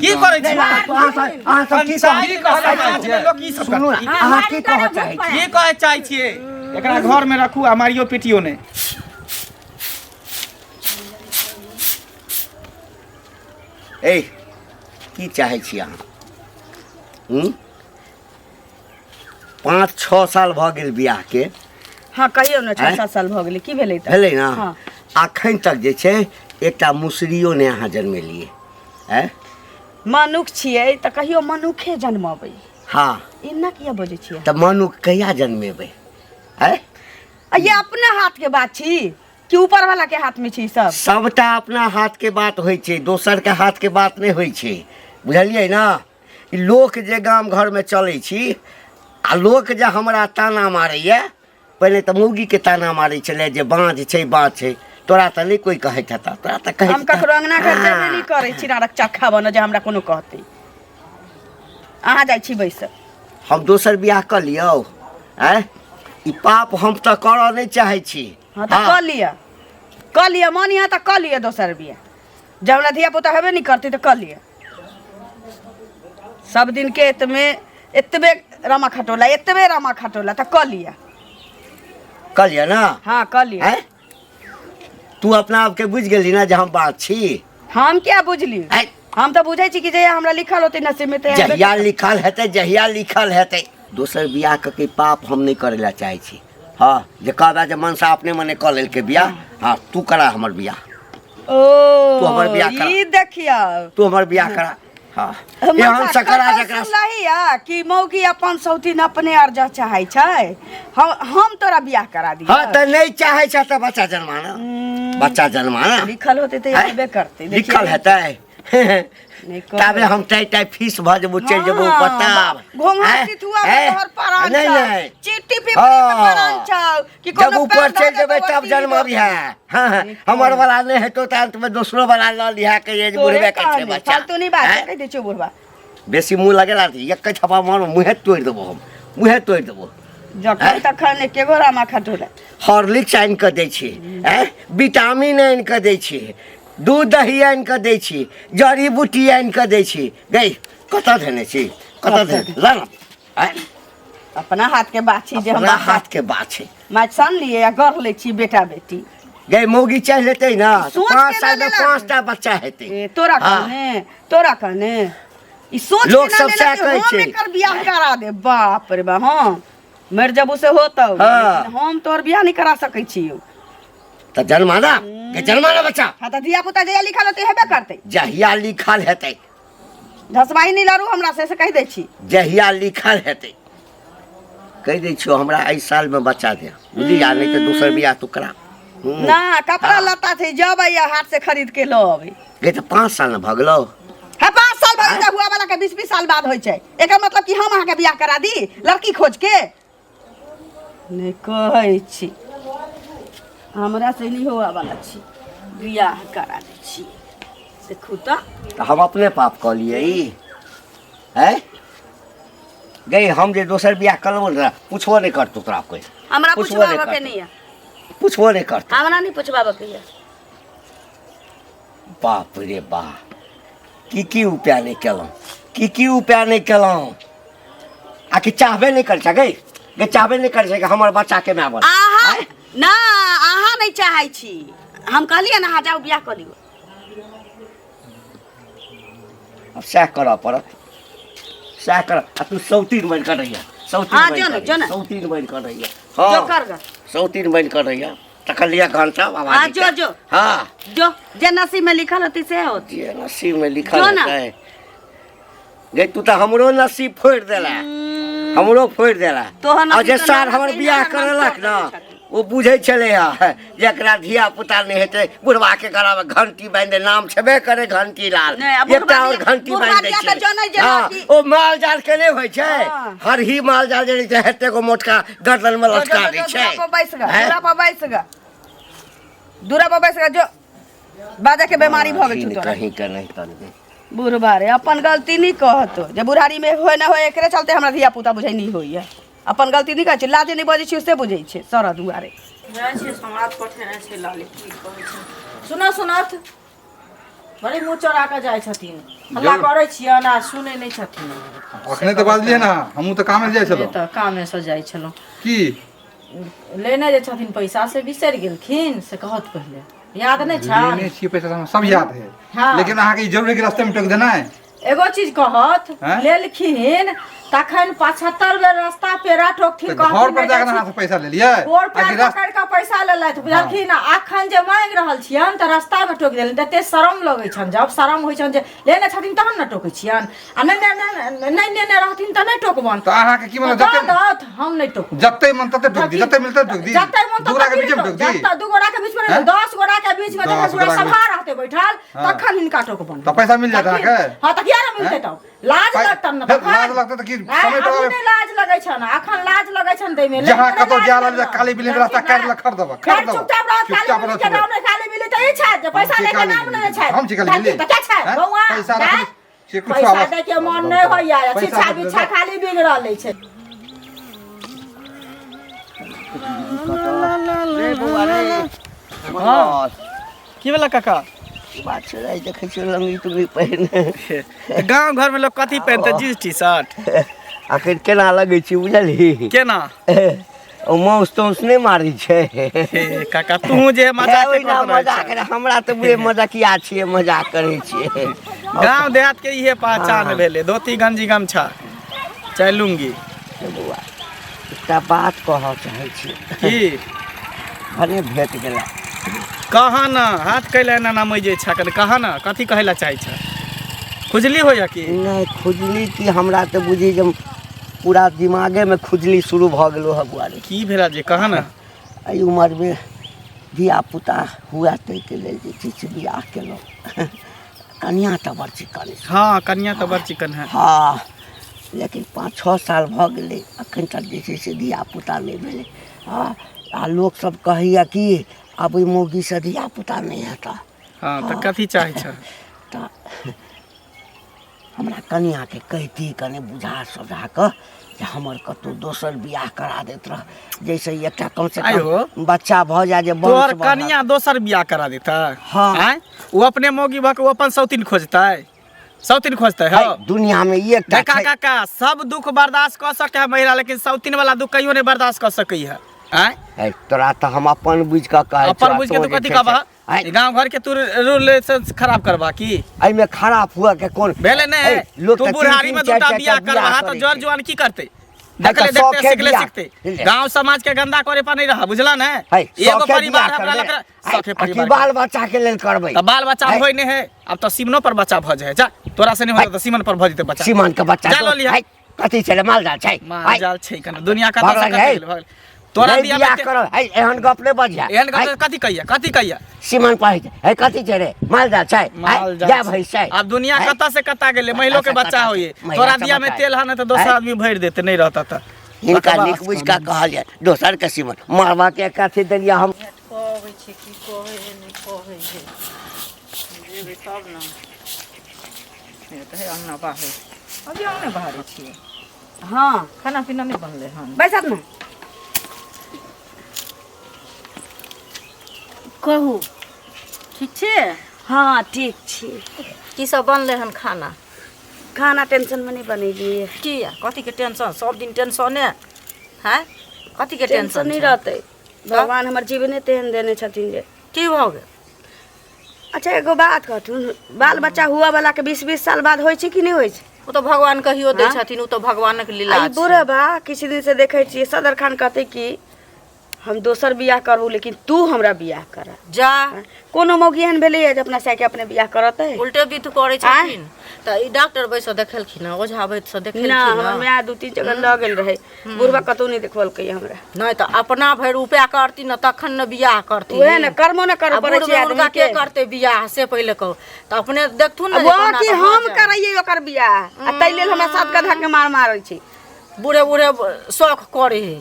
की करै छी अहाँ सब अहाँ सब की कहै की कहै समाज में लोक ई सब सुनू ने करतै? अहाँ की कहऽ चाहै छी की कहै चाहै छियै एकरा घर में रखू आ मारियो पीटियो नहि ए की चाहै छी अहाँ हूँ 5-6 साल भऽ गेल बियाहके। हँ, कहियौ ने, 6 आँय? 7 साल भऽ गेलै, की भेलै तऽ? भेलै ने? हँ। अखन तक जे छै एकटा मुसरियो नहि अहाँ जन्मेलियै। आँय? मनुख छियै तऽ कहियो मनुखे जन्मबै। हँ। एना किया बजै छियै? तऽ मनुख कहिया जन्मेबै? आँय? आ ये अपना हाथ के बात छी कि ऊपर वाला के हाथ में छी सब? सबटा अपना हाथ के बात होइ छै, दोसर के हाथ के बात नहि होइ छै, बुझलियै ने? ई लोक जे गाम घरमे चलै छी आ लोक जे हमरा ताना मारैए, पहिले तऽ मौगीके ताना मारै छलै जे बाँझ छै बाँझ छै, तोरा तऽ नहि कोइ कहैत हेतऽ, तोरा तऽ कहैत हम ककरो अंगना घर जेबे नहि करै छी, नारक चक्खा बनऽ जे हमरा कोनो कहतै। अहाँ जाइ छी बैस। हम दोसर बियाह कऽ लियौ? आँय, ई पाप हम तऽ करऽ नहि चाहै छी। हँ तऽ कऽ लिअ, कऽ लिअ, मन यहाँ तऽ कऽ लिअ दोसर बियाह। जब हमरा धिया पुता हेबे नहि करतै तऽ कऽ लिअ। सब दिन के एतबे एतबे रामा खटोला, एतबे रामा खटोला, तऽ कऽ लिअ। कऽ लिअ ने? हँ, कऽ लिअ। आँय, तू अपना आपके बुझि गेली ने जे हम बात छी? हम क्या बुझली? आँय? हम तऽ बुझै छी कि जहिया हमरा लिखल होतै नसीब में तऽ जहिया लिखल हेतै, जहिया लिखल हेतै। दोसर बियाह के के पाप हम नहि करै लए चाहै छी। हँ, जे कहबै जे मनसा अपने मने कऽ लेलकै बियाह, हँ, तू करा हमर बियाह। ओ तू हमर बियाह करा। ई देखियौ, तू हमर बियाह करा। हँ, एहन से करा जकरा सुनलही कि मौगी अपन सौतीन अपने अर्ज चाहै छै, हम तोरा बियाह करा दियौ। हँ, तऽ नहि चाहै छै तऽ बच्चा जन्माना, बच्चा जन्माना। लिखल होतै तऽ आँय? हेबे करतै, देखियौ। लिखल हेतै नहि कहबै। ताबे हम टाइ टाइ फीस भऽ जेबो, चलि जेबो हँ, पताब। घोंघा आँय? सिथुआ में आँय? तोहर परान नहि छौ। नहि, चिट्टी पिपरी में परान छौ कि जब कोनो ऊपर पैर चलि धऽ जेबै देतौ तब अथी जन्मबिहे। हँ हँ, हमर वाला नहि हेतौ तऽ अंतमे दोसरो वाला लऽ लिहे के जे तोरे बुढ़बे के छै कहने, बच्चा। फालतू नहीं बात आँय? कहि दै छियौ बुढ़बा। बेसी मुँह लगेला तऽ एक छपा मार मुँहे तोड़ि देबो, हम मुँहे तोड़ि देबो। जखन तखन एके गो रामा खटोला। हॉर्लिक्स आनि कऽ दै छी, आँय, विटामिन आनि कऽ दै छी, दूध दही आनि कऽ दै छी, जड़ी बूटी आनि कऽ दै छी। गई, कतऽ धेने छी? कतऽ धेने? ल न, आँय? अपना हाथ के बात छी जे हम अपना बच्चा हाथ के बात छै। माछ सान लिए या गढ़ लै छी बेटा बेटी। गई, मौगी चाहि लेतै ने तऽ सोच 5 के साल ना मे लेलक। 5टा बच्चा हेतै। ए, तोरा हाँ। कहने, तोरा कहने ई सोच लोक के ना सब लेलक सएह कि कहै हम छै। एकर बियाह करा दे। बाप रे बा, हाँ मरि जबू से होतौ, हाँ। लेकिन हम तोहर बियाह नहीं करा सकै छियौ। तऽ जन्माना के जन्माना बच्चा। हाँ, तऽ धिया पुता जहिया लिखल होतै हेबे करतै। जहिया लिखल हेतै। धसबाही नहीं लड़ू हमरा से, से कहि दै छी। जहिया लिखल हेतै। कहि दै छियौ, हमरा एहि साल में बच्चा दे, बुझली? आ नहि तऽ दोसर बियाह तू करा। ना कपड़ा लत्ता छै, जब या हाट से खरीद के लऽ अबै। गे, तऽ 5 साल ने भऽ गेलौ। है, 5 साल भऽ गेल हुआ वाला के 20-20 साल बाद होइ छै। एकर मतलब कि हम अहाँके बियाह करा दी लड़की खोज के? नहि कहै छी, हमरा से नहीं हुआ वाला छी, बियाह करा दै छी। देखू तऽ। तऽ हम अपने पाप कऽ लियै ई? हैं गई, हम जे दोसर बियाह कऽ लेबो ने, पुछबो नहि करतौ तोरा कोइ। हमरा पुछबो नहि पुछबाबऽ के करतौ। नहीं है। पुछबो नहि करतौ। हमरा नहीं पुछबाबऽ के है। बाप रे बाप, की की उपाय नहि केलहुँ, की की उपाय नहि केलहुँ, आ कि चाहबे नहि करै छै। गई गई, चाहबे नहि करै छै कि हमर बच्चाके माय बने। अहाँ ना, अहाँ नहीं चाहै छी। हम कहलियै ने, अहाँ जाउ बियाह कऽ लियौ। आब सएह करऽ पड़त, सएह कर। आ तू सौतीन बनि कऽ रहिया, सौतीन हाँ, बनि जो कऽ ने, जो ने। सौतीन बनि कऽ रहिया। जो हाँ, कर ग। सौतीन बनि कऽ रहिया, तखन लिअ घंटा बाबा हाँ, जी जो, के। जो। हाँ। जो जे नसीब में लिखल होती से होती। जे नसीब में लिखल जो ना। हेतै। गे, तू तऽ हमरो नसीब फोड़ि देला, हमरो फोड़ि देला। तोहर आ जे नसीब तऽ सार नसीब हमर नहि, बियाह हमर करेलक फोड़ि ने, देने छथिन। ओ बुझै छलै हँ जेकरा धिया पुता नहि हेतै, बुढ़वा के गला में घंटी बान्हि दे, नाम छेबे करे घंटी लाल, नहि, आ बुढ़वा एकटा और दिया- घंटी बुढ़वा बान्हि दै दिया छै। तऽ जनै जेना हँ, कि- ओ माल जाल के नहि होइ छै, हँ। हरही माल जाल जे रहै छै, एते गो मोटका गर्दन में जो, लटका जो, दै जो, छै। दूरा पर बैस गा, हैं? दूरा पर बैस गा, दूरा पर बैस गा, जो बाजा के बीमारी भऽ गेल छौ तोरा। कहीं के नहीं तन बुढ़बा रे, अपन गलती नहीं कहतो जे बुढ़ारी में होय ना होय, एकरे चलते हमरा धिया पुता बुझै नहीं होइए। अपन गलती नहीं कहै छै, लाजे नहीं बजै छै से बुझै छै सर दुआरे। जाइ छियै, समाद पठेने छै लाली, की कहै छै? सुनऽ सुनत बड़ी मुँह चोरा कऽ जाइ छथिन हल्ला करै छियनि आ सुनै नहि छथिन अखने तऽ बाजलियै ने हमहूँ तऽ कामे जाइ छलहुँ तऽ कामेसँ जाइ छलहुँ की लेने जे छथिन पैसा से बिसरि गेलखिन से कहत पहिले याद नहि छनि लेने छियै पैसा तऽ हमरा सब याद है हाँ। लेकिन अहाँके ई जरूरी कि रास्ते में टोक देनाइ एगो चीज कहत हैं? लेलखिन तखन 75 बेर रास्ता पेरा टोकथिन तऽ घर कहथिन पर नहि जाके जाइ अहाँ छी। से पैसा लेलियै गोड़ आ पैर कि रास्ता पकड़ि कऽ पैसा लेलथि बुझलखिन आ अखन जे मांगि रहल छियनि तऽ रास्तामे टोकि देलनि तते शरम लगै छनि जब शरम होइ छनि जे लेने छथिन तहन ने टोकै छियनि आ नहि नहि नहि नेने रहथिन तऽ नहि टोकबनि तऽ अहाँके की मतलब तऽ जते दऽ दौथ हम नहि टोकब जते मन तते टोक दी जते मिलते टोक दी जते मन दू गोरा के तते बीच में टोक दी जते दू गोरा के बीच में हैं? 10 गोरा के बीच में जखन 10 पूरा गोरा के सभा रहते बैठल हाँ। तखन हिनका टोकबनि तऽ पैसा मिल जायत तखन- अहाँके? हाँ तऽ किया नहि मिलतै हैं? तब लाज पाइ- लगतन ने फेर तखन लाज लगतै तऽ की हैं? समय अभी पर- नहि लाज लगै छनि अखन लाज लगै छनि ताहिमे जहाँ लेकिन कतौ लाज जा रहल लगतनि। काली बिल्ली के रास्ता काटि देलक, खर देबऽ, खर फेर देबऽ। चुपचाप रहत काली चुपचाप बिल्ली रहत के नाम नहि काली बिल्ली तऽ ई छथि जे पैसा हम छी लैके काली नाम नहि बिल्ली। छथि हम छी काली बिल्ली। तऽ के छथि हैं? बौआ पैसा हैं? रखने से कुछ पैसा आवाज- दै के मन नहि होइया पैसा छिछा रखने बिछा खाली बिगड़ल अछि रे बौआ रे हाँ। की भेला काका की बात छै रे देखै छियै लंगी तुंगी पहिरने गाँव घर में लोग कथी पहनते जींस टी शर्ट अखन केना लगै छी बुझलही केना ओ माउस ताउस नहि मारै छै हे काका तू जे मजाक ओहिना मजाक रे, हमरा तऽ बुझे मजाकिया छियै मजाक करै छियै गाँव देहात के इहे पहचान भेलै धोती गंजी गमछा चाहे लुंगी हे बौआ एकटा बात कहऽ चाहै छी की भने भेट गेला कहा न हाथ कैला एना ना मजे छा कने कहा न कथी कहै ला चाहै छा खुजली होइया की नहि खुजली की हमरा तऽ बुझी जे पूरा दिमागेमे खुजली शुरू भऽ गेलो हँ बुआ रे की भेला जे कहा न एहि उमरमे धियापुता हुए ताहिके लेल जे छै से बियाह केलहुँ कनिआँ तऽ बड़ चिकन छै हाँ कनिया तऽ बड़ चिकन है हँ लेकिन 5-6 साल भऽ गेलै एखन तक जे छै से धियापुता नहि भेलै हँ आ लोकसभ कहैए कि आब ओहि मौगीसँ धियापुता नहि हेतऽ हाँ तऽ कथी चाहै छ तऽ हमरा कनिआँके कहिती कनि बुझा सोझा कऽ जे हमर कतहु दोसर बियाह करा दैत रह जाहिसँ एकटा कमसँ आइयो। कम बच्चा भऽ जाय जे वंश तोहर बढ़त। कनिया दोसर बियाह करा देतै हाँ। आँय ओ अपने मौगी भऽ के ओ अपन सौतीन खोजतै सौतीन खोजतै है, हौ दुनियामे ई एकटा देखा छै काका सब दुख बर्दाश्त कऽ सकै है महिला लेकिन सौतीन वाला दुख कहियो नहि बर्दाश्त कऽ सकै है आँय है, तोरा तऽ हम अपन बुझि कऽ कहै अपन छियौ, बुझि के तों तू जे कथी छै कहबह से- आँय, गाँव घर के तू रूल खराब करबा की एहिमे खराब हुए के कोन भेलै नहि है, लोक तू तऽ तीन बुढ़ारी तीन में चारि दूटा चारि बियाह टा करबा तऽ करै जर छै। जुआन की करतै है, देखले तऽ देखते शौखे सिखले बियाह। सिखते गांव समाज के गंदा करे पर नहीं रहा बुझला ने है, एगो शौखे परिवार बियाह हमरा करबै। लग है, शौखे आ कि परिवार बाल बच्चा के लेल करबै तऽ बाल बच्चा है, होय नहीं है अब तऽ सीमनो पर बच्चा भऽ जाए जा तोरा से नहीं होता तऽ सीमन पर भऽ जेतै बच्चा सीमान के बच्चा जा दो। लऽ लिहा। है, कथी छै रे माल जाल छै माल है, जाल छै कना दुनिया कतऽ भऽ से गेल, कतऽ है। गेल भऽ गेल तोरा नहि बियाह बियाह में करब है एहन गप नहि बजिया एहन गप कथी कहिया कथी कहिया सीमान पर है है कथी छै रे माल जाल छै माल जाल जा भैंस छै आब दुनिया है? कतऽ से कतऽ गेलै महिलो के कतऽ से बच्चा कतऽ होइए महिला तोरा के बियाह में बच्चा तेल हन तऽ दोसर है? आदमी भरि देते नहीं रहता तऽ हिनका बकवास नीक बुझि कऽ कहलियै दोसर के सीमन मारबा के कथी देलियै हम कहै छै की कहै है नहि कहै है जेबै तब ने हे तऽ हे अङ्गना बाहर अभी अङ्गने बाहरै छियै हँ खाना पीना नहि बनलै हन बैसत ने कहू ठीक छियै हँ ठीक छी की सब बनलै हन खाना खाना टेंशनमे नहि बनेलियै किया कथीके टेंशन सब दिन टेंशने हैं कथीके टेंशन टेंशन नहि छै? रहतै भगवान हमर जीवने तेहन देने छथिन जे की भऽ गेल अच्छा एगो बात कहथुन बाल बच्चा हुआ वाला के 20-20 साल बाद होइ छै कि नहि होइ छै ओ तऽ भगवान कहियो दै हाँ? छथिन ओ तऽ भगवानक लीला आ ई छै बुढ़बा किछु दिन से देखै छियै सदर खान कहतै कि हम दोसर बियाह करबू लेकिन तू हमरा बियाह कर जा कोनो मौगी एहन भेलैए जे अपना साइके अपने बियाह करतै उल्टे विध करै छथिन तऽ ई डॉक्टर बैस देखेलखिन हँ ओझा वैद्य से ना देखेलखिन हमर हँ माय 2-3 जगह लऽ गेल रहै बुढ़बा कतहु नहि देखबलकै हमरा नहि तऽ अपना भरि उपाय करती ने तखन ने बियाह करती उएह ने कर्मो ने करऽ आ पड़ै बूढ़ छै मे हुनका आदमी के के करतै बियाह से पहिले कहू तऽ अपने देखथुन ने जे वो कोना कि कऽ भऽ हम जाय। करैयै ओकर बियाह आ ताहि लेल हमरा सात गधा के मार मारै छै बूढ़े बूढ़े शौख करै है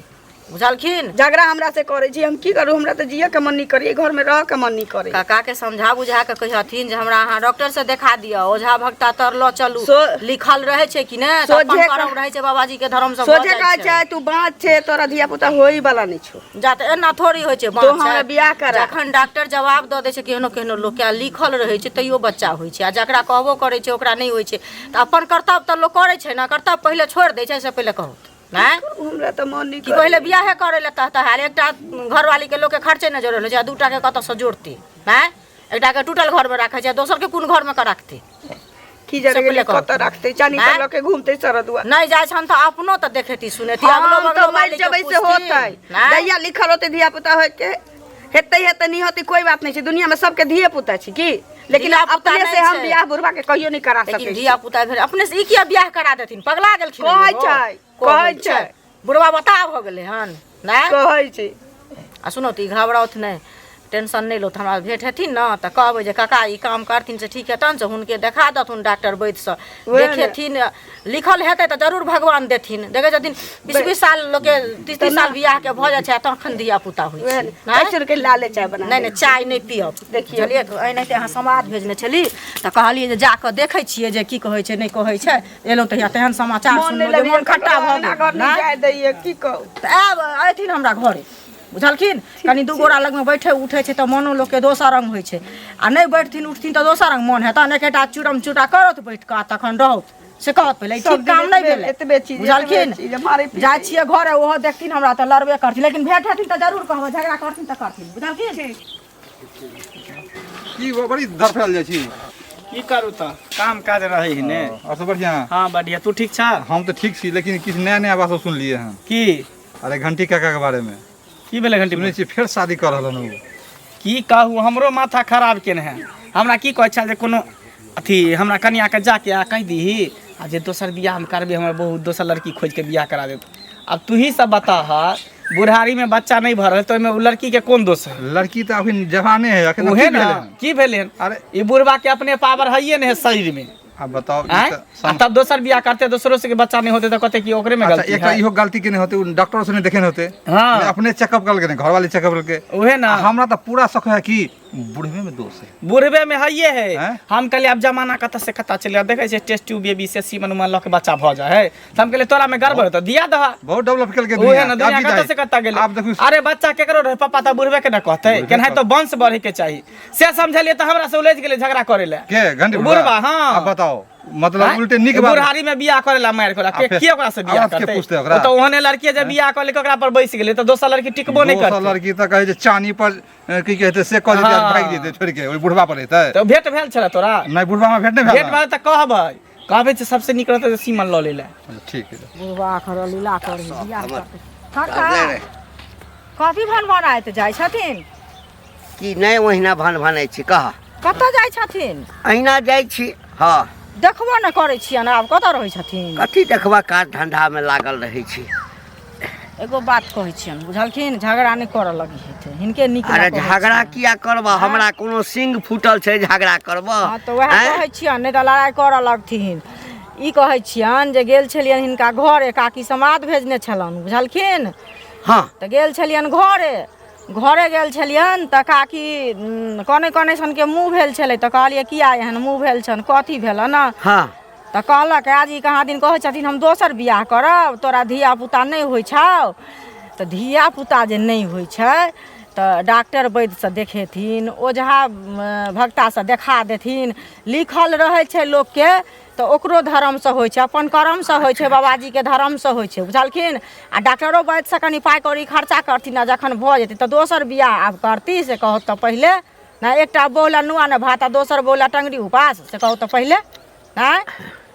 बुझलखिन? झगड़ा हमरा से करै छी, हम की करू? हमरा तऽ जियऽ के मन नहीं करे, घर में रह के मन नहीं करे। काका के समझा बुझा के कहियथिन जे हमरा अहाँ डॉक्टर से देखा दिअ, ओझा भक्ता तर लऽ चलू। लिखल रहै छै कि नहि, तऽ अपन सोझे करम रहै छै, बाबाजी के धर्म सब सोझे कहै छै तू बाँच छै, तोरा धिया पुता होई वाला नहीं छौ। जा तऽ एना थोड़ी होइ छै। तो बाँच हमरा छै। बियाह करा। जखन डॉक्टर जवाब दऽ दै छै, केहनो केहनो लोक के लिखल रहै छै तैयो बच्चा होइ छै, आ जकरा कहबो करै छै ओकरा नहि होइ छै। तऽ अपन कर्तव्य तऽ लोक करै छै ने, कर्तव्य पहिले छोड़ि दै छै से पहिले कहू नहि हमरा तऽ मन नहीं कि पहिले बियाहे करै लए तहता हाल। एकटा घरवाली के लोकके खर्चे नहि जोड़ल होइ छै, आ दूटा के कतऽसँ जोड़तै? नहि, एकटा के टूटल घरमे राखै छै, दोसर के कोन घरमे के राखतै? की जाने सब गेलै पहिले कहू। कतऽ राखतै, चानी आँय? पर लऽ के घूमतै सरदुआ। नहि जाइ छनि तऽ अपनो तऽ देखेती सुनेती, अगलो हम बगलो तऽ मरि वाली के जेबै से पुछथिन। होतै। नहि? जहिया लिखल होतै धिया पुता होय के हेतै हेतै, नहि होतै कोई बात नहीं छै। दुनिया में सबके धिये पुता छै की, लेकिन धिया-पुता अपने से नहि हम छै। बियाह बुढ़वा के कहियो नहीं करा लेकिन सकै छी। धिया पुता भेल अपने से ई किया बियाह करा देथिन? पगला गेलखिन कहै ओ? छै, कहै छै। बुढ़वा बता भऽ गेलै हन नहि? कहै छै। आ सुनो तऽ ई घबराउथ नहि, टेंशन नहि लौथ। हमरा भेंट हेथिन ने तऽ कहबै जे काका ई काम करथिन से ठीक हेतनि, से हुनके देखा देथुन डॉक्टर वैद्यसँ वएह ने। देखेथिन। लिखल हेतै तऽ जरूर भगवान देथिन। देखै छथिन 20-20 साल लोकके, 30-30 साल बियाहके भऽ जाइ छै आ तखन धिया पुता होइ वएह छै। ने। नहि? कैसे रुकै लाले चाय बना नहि नहि, चाय नहि पियब। देखियौ। बुझलियै? तऽ एनाहिते अहाँ समाद भेजने छली तऽ कहलियै जे जाकऽ देखै छियै जे की कहै छै नहि कहै छै। एलहुँ तऽ तेहन समाचार मन नहि सुनलहुँ जे लगैए, मोन खट्टा भऽ अंगना गेल। घर नहि नहि? जाय दैए, की कहू। तऽ आब अयथिन हमरा घरे, बुझलखिन? कनि दू गोरा लगमे बैठे उठै छै तऽ मोनो लोकके दोसर रङ्ग होइ छै, आ नहि बैठथिन उठथिन तऽ दोसर रङ्ग मोन हेतनि। एकेटा चूरम चूटा करत बैठ कऽ आ तखन रहत से कहत पहिले ई सब ठीक दिन काम नहि एतबे- भेलै। एतबे चीज, एतबे बुझलखिन? चीज, मारै पीटै। जाइ छियै घरे, ओहो देखथिन हमरा तऽ लड़बे करथिन, लेकिन भेंट हेथिन तऽ जरूर कहबै, झगड़ा करथिन तऽ करथिन, बुझलखिन? की बड़ी धड़फड़ायल जाइ छी? की करू तऽ काम काज रहै है ने। और सब बढ़िआँ? हाँ बढ़िया, तू ठीक छा? हम तऽ ठीक छी, लेकिन किछु नया नया बात सब सुनलियै हन। की? अरे घंटी काका के बारे में। की भेलै घंटी? सुनै छियै फेर शादी कऽ रहल हन ओ। की कहू, हमरो माथा खराब केने है। हमरा की कहै छल जे कोनो अथी हमरा कनियाके जाके आ कहि दीही आ जे दोसर बियाह हम करबै, हमर बहुत दोसर लड़की खोजिके बियाह करा देत। आब तूही सब बताह, बुढ़ारीमे बच्चा नहि भऽ रहल तऽ ओहिमे ओ लड़कीके कोन दोष है? लड़की तऽ अखन जवाने है अखन। उहे की ने भेलै हन? की भेलै हन? अरे ई बुढ़बा के अपने पावर हइए नहि है शरीरमे। आब बताओ ई आँय? तऽ आ तब दोसर बियाह करते, दोसरो से के बच्चा नहीं होते तऽ कहते कि ओकरे में अच्छा गलती एकटा है। इहो गलती केने होते, उ डॉक्टर से नहीं देखे होते। हाँ। नहीं, अपने चेकअप करलके नहीं, घरवाले चेकअप करलके। उहे ना। आ हमरा तऽ पूरा शक है कि बुढ़वे में दोष है। बुढ़बे में हइए है। हैं? हम कहलिए आब जमाना कतऽ से कतऽ चलि गेल, देखै छियै टेस्ट ट्यूब बेबी से सीमन उमन लऽ के बच्चा भऽ जाइ है। तऽ हम कहलिए तोरा में गड़बड़ हेतौ, दिया दह। बहुत डेवलप केलके उहे दुनिया। ना, दुनिया आब की कतऽ चाही? से कतऽ गेलै। आब देखू। अरे बच्चा केकरो रहै, पापा तऽ बुढ़बे के ने कहतै, बुढ़बे केनाहितो वंश बढ़े के चाही, से समझलियै तऽ हमरा से उलझि गेलै झगड़ा करै लए। के घंटी बुढ़बा? हाँ। आब बताओ, मतलब आँय? उल्टे नीक बात। बुढ़ारी में बियाह करे ला मारि करा के आ फेर- के ओकरा से बियाह आब के करतै? पूछतै ओकरा? ओ तऽ ओहने लड़की जे बियाह कऽ लेलकै ओकरा पर बैस गेलै तऽ दोसर लड़की टिकबो नहि दोसर करतै। लड़की तऽ कहै छै चानी पर की कहै से कऽ जेतै, हाँ। भागि जेतै छोड़ि के, ओहि बुढ़बा पर हेतै। तऽ भेंट भेल छलै तोरा? नहि, बुढ़बा मे भेंट नहि भेल। भेंट भेल तऽ कहबै, कहबै जे सबसे नीक रहतै जे सीमन लऽ लै लए। ठीक है। बुढ़बा खर लीला करै बियाह हमर करतै। काका करले रहे। कथी भनभनाइत जाइ छथिन? की नहि, ओहिना भन भनै छी, कह। कतऽ जाइ छथिन? अहिना जाइ छी। हँ, देखबो नहि करै छियनि, आब कतऽ रहै छथिन? कथी देखबा, काज धन्धामे लागल रहै छी। एगो बात कहै छियनि, बुझलखिन? झगड़ा नहि करऽ लगी हेतै हिनके नीक। अरे झगड़ा किया करबह? हमरा कोनो सिंग फूटल छै झगड़ा करबह? हँ तऽ उएह आँय? कहै छियनि, नहि तऽ लड़ाइ करऽ लगथिन। ई कहै छियनि जे गेल छलियनि हिनका घरे, काकी समाद भेजने छलनि, बुझलखिन? हँ। तऽ गेल छलियनि घरे, घरे गेल छलियनि तऽ काकी कनै कनै सनके मुँह भेल छलै। तऽ कहलियै किया एहन मुँह भेल छनि, कथी भेलनि? हँ। तऽ कहलक आज ई कहाँ दिन कहै छथिन हम दोसर बियाह करब, तोरा धिया पुता नहि होइ छौ। तऽ धिया पुता जे नहि होइ छै तऽ डॉक्टर वैद्यसँ देखेथिन, ओझा भक्तासँ देखा देथिन। लिखल रहै छै लोकके तऽ ओकरो धर्मसँ होइ छै, अपन कर्मसँ होइ छै, बाबाजीके धर्मसँ होइ छै, बुझलखिन? आ डॉक्टरो वैद्यसँ कनि पाइ कौड़ी खर्चा करथिन, आ जखन भऽ जेतै तऽ दोसर बियाह आब करती। से कहत तऽ पहिले नहि एकटा बहू लए नुआ ने भात आ दोसर बहू लए टङ्गरी उपास, से कहू तऽ पहिले आँय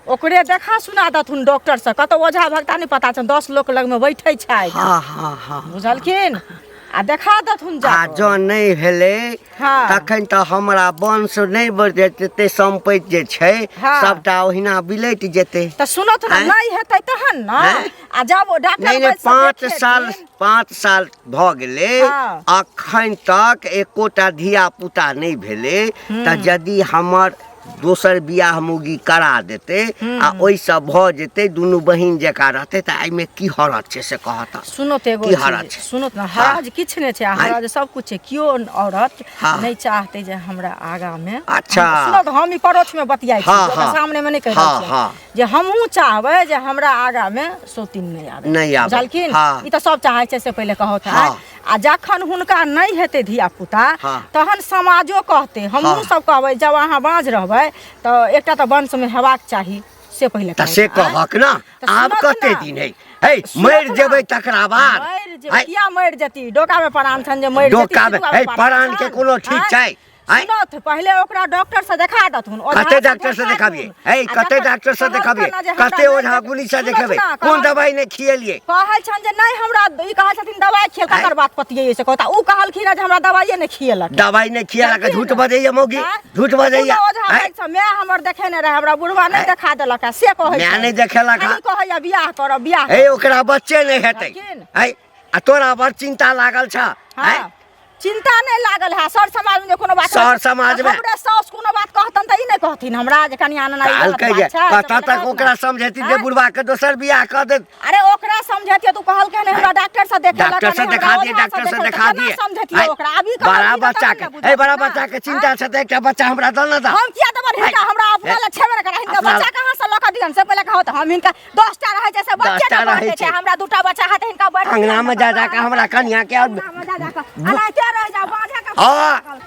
ओकरे देखा सुना देथुन डॉक्टरसँ। कतौ ओझा भक्ता नहि पता छनि, 10 लोक लगमे बैठै छै। हँ हँ हँ। बुझलखिन? आ देखा देथुन जा आ जँ नहि भेलै हँ। तखन तऽ हमरा वंश नहि बढ़ि जेतै, सम्पति जे छै हँ। सबटा ओहिना बिलटि जेतै। तऽ सुनत ने। आँय? नहि हेतै तहन ने। आँय? आ जब ओ डॉक्टर नहि नहि, वैद्यसँ 5 देखेथिन- साल, 5 साल भऽ गेलै। हँ। अखन तक एकोटा धिया पुता नहि भेलै, तऽ यदि हमर दोसर बियाह मौगी करा देतै आ ओहिसँ भऽ जेतै दुनू बहिन जकाँ रहतै तऽ एहिमे की हरज छै से कहत सुनो तऽ एगो की हरज चीज छै? सुनो तऽ हरज किछु नहि छै आ आँय? हरज सब कुछ छै केओ औरत हाँ। नहि चाहतै जे हमरा आगाँमे अच्छा। सुनो तऽ हम ई परोक्षमे बतियाइ छी हाँ, ओकरा हाँ। सामनेमे नहि कहि रहल हाँ, छियै हाँ। जे हमहूँ चाहबै जे हमरा आगाँमे सौतीन नहि आबै नहि आबै। बुझलखिन हाँ। ई तऽ सब चाहै छै से पहिले कहत हाँ। आ जखन हुनका नहि हेतै धिया पुता हाँ। तहन समाजो कहतै हमहूँ हाँ। सब कहबै जब अहाँ बाँझ रहबै तऽ एकटा तऽ वंशमे हेबाक चाही से पहिले तऽ से कहत, आँय? कहक ने तऽ आब सुनत कते ने। दिन है हे सुनत मरि ने। जेबै तकरा बाद मरि जेबै आँय? किया मरि जेती डोकामे प्राण छनि जे मरि जेती डोकामे- सितुआमे हे, प्राण के छनि। कोनो ठीक आँय? छै? आँय? सुनत पहिले ओकरा डॉक्टर से देखा देथुन ओझा कते से डॉक्टर से देखा देखाबियै देथुन। हे आ कते जखन डॉक्टर से कहलकनि देखाबियै ने जे हमरा कते नहि ओझा देख- गुली से सुनत देखेबै ने, कोन कहल- दवाइ नहि खिएलियै कहै छनि जे नहि हमरा ई कहै छथिन दवाइ खेल ककर बात पतियै से कहता उ कहलखिन जे हमरा दवाइए नहि खिएलक दवाइ नहि खिएलक झूठ बजैया मौगी आँय? झूठ बजैया कोनो ओझा आँय? वैद्य से माय हमर देखेने रहै हमरा बुढ़वा नहि आँय? देखा देलक है, से कहै माय छनि। नहि देखेलक है। खाली कहैया बियाह करब बियाह हे करब। ओकरा बच्चे नहि हेतै लेकिन- है आ तोरा बड़ चिंता लागल छ हाँ। चिंता नहि लागल है सर समाज में जे कोनो बात सर समाज में- हमरे साउस कोनो बात कहतन तऽ ई नहि कहथिन हमरा जे कनिया नना ई गलत कहलकै जे बात छै, कतऽ से तक कहत ओकरा ने। समझेती जे आँय? बुढ़वा के दोसर बियाह कऽ देत अरे ओकरा समझेतियै तू कहलकै ने हमरा डॉक्टर से देखेलक डॉक्टर से देखा दिए डॉक्टर से देखा दिए समझेतियै आँय? ओकरा अभी बड़ा कहलखिन बच्चा तखन के ने बुझत ए बड़ा ने। बच्चा के चिंता छै तऽ एकटा बच्चा हमरा दऽ ने दऽ हम किया देबनि हिनका हमरा अपना लए छेबे नहि करै हिनका अपना बच्चा कहाँ से लऽ कऽ दियन से पहिले कहू तऽ हम हिनका 10टा रहै छै से बच्चे 10टा ने रहै बाँटै छै छै। हमरा दूटा बच्चा हैत हिनका बाँटि अंगना में जा जा के हमरा कनिया के और अंगना में जा जा कऽ एनाहिते रहि जाउ बाँझे के हाँ।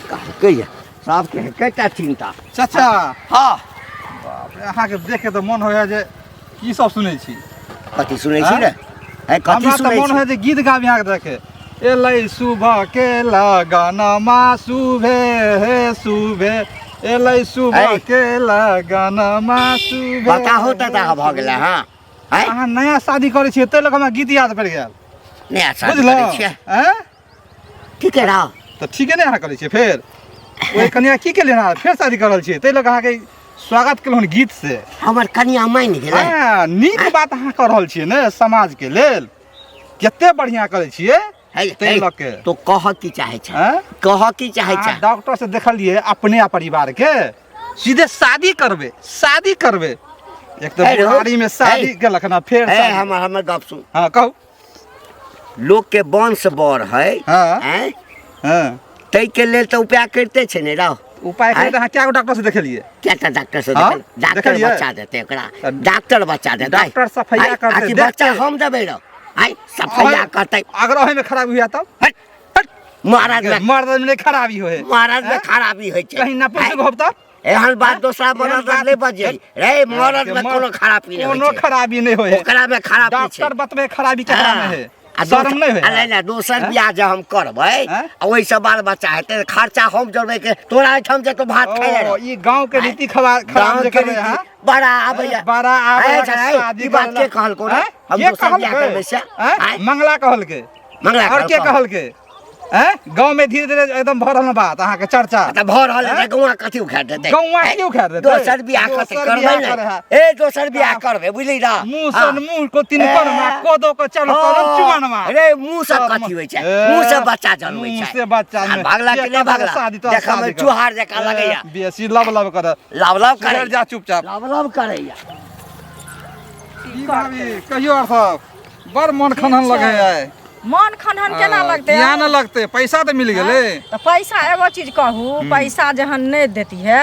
कहलकै ये सबके एकेटा चिंता चाचा हाँ बाप रे, अहाँके देख के तऽ मन होइया जे की सब सुनै छी कथी सुनै छी रे है कथी हमरा तऽ सुनै मन छी होइया जे गीत गाबी अहाँके देखे एलै सुबह के लगनमा सुबे हे सुबे एलै सुबह है। के लगनमा सुबे बताहो तऽ तऽ भऽ गेलै हँ है अहाँ नया शादी करै छियै ताहि लऽ कऽ हमरा गीत याद पड़ि गेल नया शादी बुझलहुँ करै छियै आँय ठीके रह तऽ ठीके नहि अहाँ करै छियै फेर ओहि कनिया की केलियै अहाँ फेर शादी कर रहल छियै ताहि लऽ कऽ अहाँके स्वागत केलहुँ हन गीत से हमर कनिया मानि गेलै हँ नीक बात अहाँ कऽ रहल छियै ने समाजके लेल कते बढ़िआँ करै छियै है ताहि है लऽ के तो कह की चाहै छै आँय? कह की चाहै अहाँ छै डॉक्टर से देखलियै अपने आ परिवार के सीधे शादी करबै शादी करबै एक तऽ हे रौ, बुढ़ारी में शादी हे। केलक ना फेर हे शादी। हमर हमर गप सुन हाँ कहू लोक के वंश बड़ है हाँ। आँय? हाँ ताहिके लेल तऽ उपाय करिते छै ने रह उपाय आँय? करै तऽ अहाँ कए गो डॉक्टर से देखेलियै कएटा डॉक्टर से हाँ? देखल डॉक्टर देखलियै? बच्चा देतै ओकरा तऽ डॉक्टर बच्चा देतै डॉक्टर सफैया आँय? करतै, आकि देखतै। बच्चा हम देबै रह आँय सफैया करतै अगर ओहिमे खराबी हुए तब हट हट महाराज में मर्द में नहि खराबी होए महाराज में आँय? खराबी होइ छै कहीं नपुंसक होब तब एहन बात दोसरा एहन मरद बात- नहि बजै रे मरद में कोनो खराबी नहि होइ कोनो छै खराबी नहि होए ओकरा में खराबी छै डॉक्टर बतबे खराबी केकरा में है आ शर्म नहि होए आ नहि नहि दोसर बियाह जे हम करबै आँय? आ ओहिसँ बाल बच्चा हेतै तऽ खर्चा हम जोड़बै के तोरा एहिठाम जे तू भात खाइ ले ओ, ई गांव के रीति खराब गाँव जे के करबै रीति अहाँ बड़ा आबैया बड़ा आबैया आँय, आँय, शादी ई बात करैला। के कहलको रे आँय? हम के दोसर बियाह कहलकै? करबै से आँय? आँय? मंगला कहलकै मंगला और के कहलकै? कहलकै आँय? गाँव में धीरे धीरे एकदम भऽ रहल बात अहाँके चर्चा तऽ भऽ रहल है आँय? तऽ गौआ कथी उखाड़ि देतै गौआँ आँय? की उखाड़ि देतै? दोसर बियाह कथी दोसर करबै बियाह ने करे है। ए दोसर बियाह करबै बुझली ना मुँह हाँ। सन मुँह को तिनकन मा कोदो को चल कलम चुमन मा रे मुँह से कथी होइ छै मुँह से बच्चा जन्मै मुँह छै से बच्चा आ भागला कि नहि भागला शादी तो देखऽ मे चुहार जकाँ लगैया बेसी लब लब कर लब लब सुधर करैया जा चुपचाप लब लब करैया की भाभी कहियो आर सब बड़ मन खनहन लगै है मन खनहन केना लगतै किया न लगतै पैसा तऽ मिल गेलै तऽ पैसा एगो चीज कहू पैसा जहन नहि देती है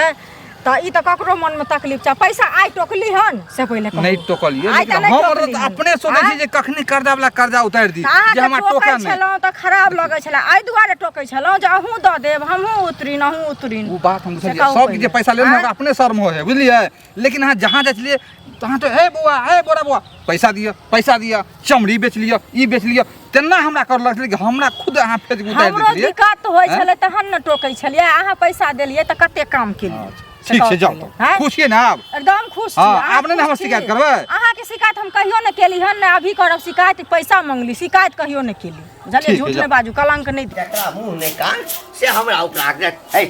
तऽ ई तऽ ककरो मनमे तकलीफ छै पैसा आइ टोकली हन से पहिले कहू। नहि टोकलियै आइ तऽ लेकिन नहि हम टोकली तऽ हन। अपने सोचै छी आँय? जे कखनी कर्जा वाला कर्जा उतारि दी तऽ अहाँके जे हमरा टोकै टोका नहि छलहुँ तऽ खराब लगै छलै एहि दुआरे टोकै छलहुँ जे अहूँ दऽ देब हमहूँ उतरीन अहूँ उतरीन ओ बात हम से बुझलियै कहू सब पहिले। जे पैसा लेलहुँ आँय? हमरा अपने शर्म होइ है बुझलियै लेकिन अहाँ जहाँ जाइ छलियै तहाँ तऽ हे बौआ हे बोरा बौआ पैसा दिअ पैसा दिअ चमड़ी बेच लिअ ई बेच लिअ तेना हमरा करलक छलै कि हमरा खुद अहाँ फेज उतारि हमरो दै छलियै दिक्कत होइ आँय? छलै तहन ने टोकै छलियै अहाँ पैसा देलियै तऽ कते काम केलियै से ठीक कहू छै जाउ पहिले। तऽ आँय? खुश छियै ने आब एकदम खुश छी हाँ, अहाँ आब नहि ने खुश हमर छी? शिकायत करबै? अहाँके शिकायत हम कहियो नहि केली हन ने अभी करब शिकायत पैसा मंगली शिकायत कहियो नहि केली बुझलियै ठीक है, झूठ जाउ। नहि बाजू कलंक नहि दिअ जकरा मुँह नहि कान से हमरा उपरा हे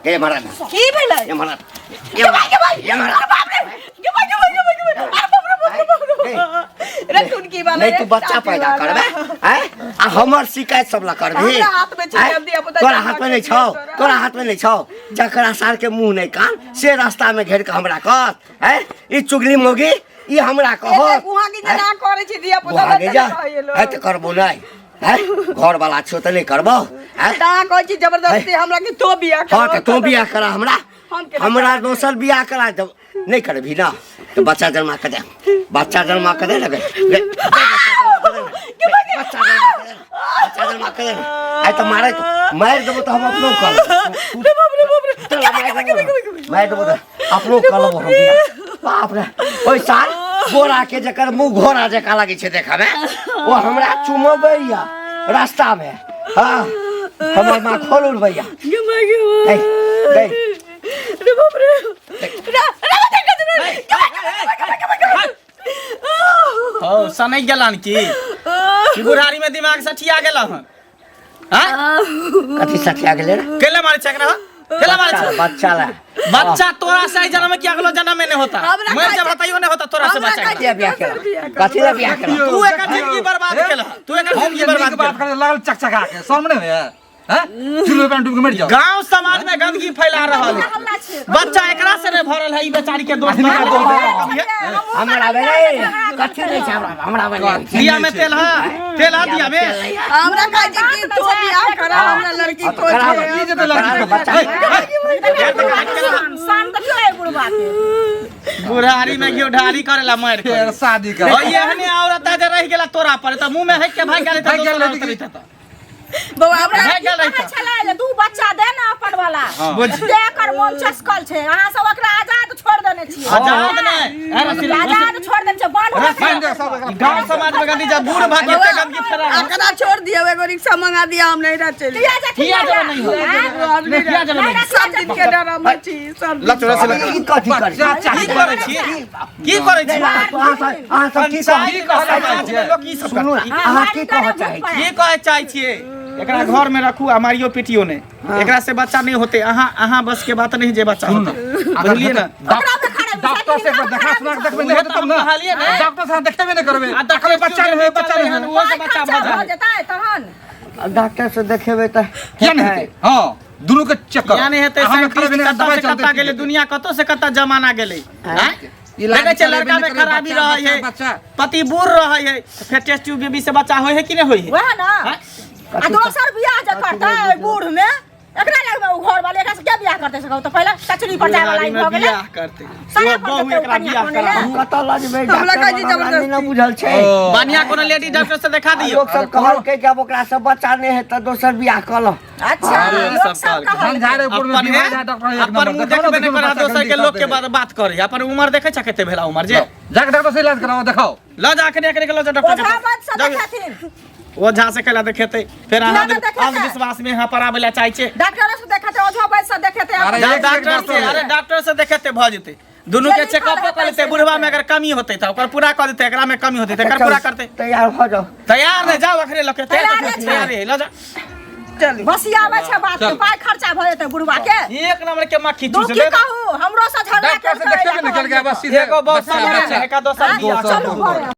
ये महाराज की भेलै ये महाराज गे भाई, गे भाई, ये महाराज अरे बाप रे गे भाई, गे भाई, गे भाई, गे भाई, अरे बाप रे, बाप रे, बाप रे, बाप रे। रे टुनकी वाला नहीं रे, तू बच्चा चाची पैदा वाला। करबे हैं आ हमर शिकायत सब ला करबी हमरा हाथ में छै, आँय? जल्दी अब तोरा हाथ में नहीं छौ तोरा। तोरा हाथ में नहीं छौ जकरा सार के मुंह नहीं कान से रास्ता में घेर के हमरा कहत हैं ई चुगली मोगी ई हमरा कहत गुहागी जे ना करै छी धिया पुता बुहागे जा है तऽ करबो नहीं हैं घर वाला छो तऽ नहीं करबो हैं ता कहै छी जबरदस्ती हमरा कि तो बियाह हाँ तऽ तों बियाह करा हमरा हम केना हमरा दोसर बियाह करा जब नहीं करबी ना तो बच्चा जन्मा के दे बच्चा जन्मा के दे ना गे गे, बच्चा जन्मा के दे बच्चा जन्मा के दे आइ तऽ मारे मारि देबो तऽ हम अपनो कर मारि देबो तऽ अपनो कर लेबो हम बियाह बाप रे ओहि साल बोरा के जकर मुंह घोड़ा जकाँ लागै छै देखऽमे ओ हमरा चुमबैया रास्तामे हाँ हमर माँ खोल उड़बैया गै गै रे बाप रे रा रा देखा हौ सनकि गेलन की कि बुढ़ारी में दिमाग सठिया गेल हन हाँ कथी सठिया गेलै रे केला मारे छै एकरा केला मारे छै बच्चा ला बच्चा तोरा से एहि जन्म में किया गेलो जन्म में नहीं होता हमरा मर कहै जब बताइयो नहीं होता तोरा से हमरा बच्चा कहै कथी ला बियाह केला कथी ला बियाह केला तू एकर जिंदगी बर्बाद केला तू एकर हम जिंदगी जे बर्बाद नीक बात केला करे लागल चकचका के सामने में है हैं चूल्हे पे डूब के मर जाओ गांव समाज में गंदगी फैला रहल है हल्ला छै बच्चा एकरा से नहीं भरल है ई बेचारी के दोस्त हिनका दोष दे। हमरा भेलै कथी नहि छै हमरा हमरा भेलै दिया में तेल है तेल है दिया में हमरा कहै छै कि तो बियाह करा हमरा लड़की खोज ई जे तऽ लड़की बच्चा शान देखियौ एहि बुढ़बा के बुढ़ारी में घी ढारी करेला मार के फेर शादी कर और एहने औरत जे रह गेला तोरा पर त मुंह में हक के भाग गेलै त भागि गेल दोसर रहती औरत रहिता त बौआ हमरा भागि गेल रहिता छलै जे दू बच्चा दे ने अपन वाला बुझ ते एकर मोन चसकल छै अहाँ सब ओकरा आजाद छोड़ देने छियै आजाद नहि अरे रसीला, आजाद छोड़ देने छियै बान्ह बान्हि दे सब एकरा। गांव समाज में गंदी जब बूढ़ भाग एते गंदगी फैला रहल। एकरा छोड़ दियो एगो रिक्शा मंगा दिया हम नहीं रह चली किया जेथिन किया जब नहीं हो नहीं किया जब नहीं सब दिन के डर हम छी सब दिन। लचो रसीला ई कथी करै बच्चा चाही की करै छी की करै छी अहाँ सब अहाँ सब की कहै की कहै समाज में लोक की सब सुनू करतै? ने अहाँ की कहऽ चाहै छी की कहै चाहै छियै एकरा घर में रखू आ मारियो पिटियो नहि एकरा से बच्चा नहीं होते अहाँ अहाँ बस के बात नहीं जे बच्चा होते बुझलियै ने डॉक्टर से एक बार देखा सुना के देखबे नहीं हेतै तब उहे तऽ हम ना कहलियै ने। डॉक्टर से अहाँ देखेबे नहीं करबे आ देखबे बच्चा नहीं है बच्चा नहीं है ओहो से बच्चा खर्चा भऽ भऽ जाए जेतै तहन डॉक्टर से देखेबै तऽ किया नहीं हेतै हां दुनू के चेक कर किया नहीं हेतै साइंटिस्ट कतऽ से कतऽ गेलै दुनिया कतऽ से कतऽ जमाना गेलै आँय? इलाज देखै छियै चलेबे लड़का में नहि करै, खराबी बच्चा, रहै है बच्चा, पति बूढ़ रहै है फेर टेस्ट ट्यूब बेबी से बच्चा होइ है कि नहि होइ है वएह ने आँय? आ दोसर बियाह जे करतै ओहि बूढ़ में एकरा लगमे ओ घर वाले एकरा से क्या बियाह करतै से कहू तऽ पहिले कचरी पर जाय वाला बुढ़ारी ई में भऽ गेलै बियाह करतै सारा ओ पर बहु जेतै एकरा ओ कनिया बियाह कोने करा लए। कतऽ लऽ जेबै हमरा डॉक्टर कहै छै हमरा नहि ने जबरदस्ती। बुझल छै बढ़िया कोनो लेडी डॉक्टर से देखा दियौ लोक सब कहलकै कि आब ओकरा से बच्चा नहि हेतै दोसर बियाह कऽ लऽ अच्छा अरे, लोक सब सब कहलकै। कहलकै। झंझारपुर में अपन बीमार है डॉक्टर एक अपन नंबर मुंह देखाओ देखबे ना नहि करा बच्चा दोसर के गंदी लोक के सब बात बात करे अपन उम्र देखै छ कते भेला उम्र जे जाके डॉक्टर से इलाज कराओ देखाओ लऽ जा अखने अखने के लऽ जा डॉक्टर के ओझा पास। वैद्य से जाउ। देखेथिन ओझा से कैला देखेतै फेर अहाँ किया नहि देखेतै? अंधविश्वास में यहाँ पर आबै लए चाहै छै डॉक्टरो से देखेतै ओझो वैद्य से देखेतै अरे, जा एक डॉक्टर डॉक्टर से है। अरे डॉक्टर से देखेतै भऽ जेतै दुनू के जे लिखल चेकअप हेतै कऽ लेतै से बुढ़वा में हेतै। अगर कमी होतै तऽ ओकर पूरा कऽ देतै एकरा में कमी होतै तऽ एकर पूरा करतै तैयार भऽ जाउ तैयार नहि जाउ अखने लऽ के तैयार तैयारे छै। तैयारे लऽ जा चलू बसियाबै छै बात के पाइ खर्चा भऽ जेतै बुढ़वा के एक नंबर के मक्खी तू चूस की ले कहू हमरो से झगड़ा डॉक्टर से केलकै देखेबे नहीं कल गया बस सीधे एगो बहुत बच्चा सारा बच्चा एका दोसर हाँ, बियाह चलू घरे।